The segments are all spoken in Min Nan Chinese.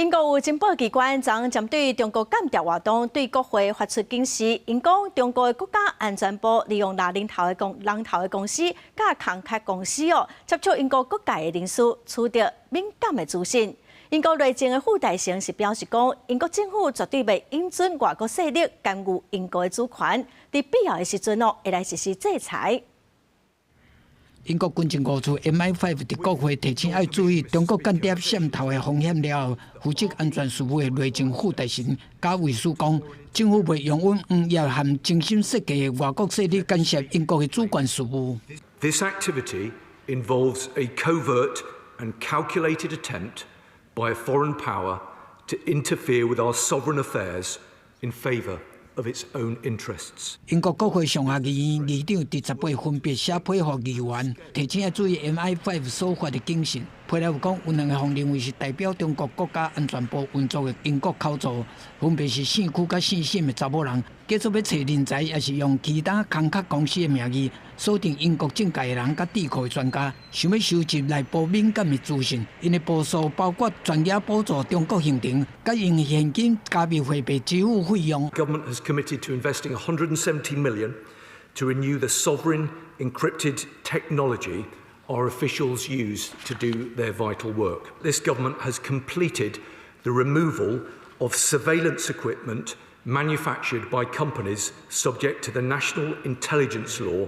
英國有情報機關昨針對中國間諜活動對國會發出警示，𪜶講中國的國家安全部利用獵人頭的公人頭的公司佮空殼公司哦，接觸英國各界的人士，取得敏感的資訊。英國內政的副大臣是表示講，英國政府絕對袂允准外國勢力干預英國的主權，佇必要的時陣哦，會來實施制裁。英國軍情五處 MI5 佇國會提醒愛注意中國間諜滲透的風險了後，負責安全事務的內政副大臣賈維斯講，政府袂容許黃頁和精心設計的外國勢力干涉英國的主權事務。 This activity involves a covert and calculated attempt by a foreign power to interfere with our sovereign affairs in favour of its own interests. 英國國會上下議院議長佇18分別寫批予議員，提醒愛注意 MI5 所發的警訊。批內有講，有兩个予認為是代表中國國家安全部運作的英國口座，分別是姓許佮姓沈的查某人，計做欲揣人才，抑是用其他空殼公司的名義鎖定英國政界的人佮智庫的專家，想欲收集內部敏感的資訊。𪜶的部署包括專業補助中國行程，佮用現金加密貨幣支付費用。 Government has committed to investing 170 million to renew the sovereign encrypted technology our officials use to do their vital work. This government has completed the removal of surveillance equipment manufactured by companies subject to the National Intelligence Law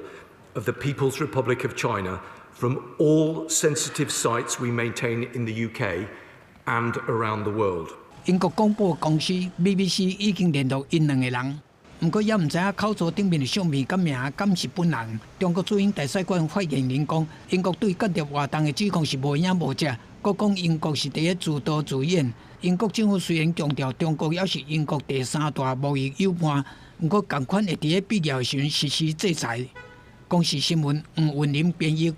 of the People's Republic of China from all sensitive sites we maintain in the UK and around the world. 英國廣播公司 BBC 已經聯絡𪜶兩个人。毋過猶毋知影口座頂面的相片佮名敢是本人。中國駐英大使館發言人講，英國對間諜活動的指控是無影無跡，閣講英國是佇咧自導自演。英國政府雖然強調中國猶是英國第三大貿易夥伴，毋過仝款會佇咧必要的時陣實施制裁。公視新聞黃雲林編譯。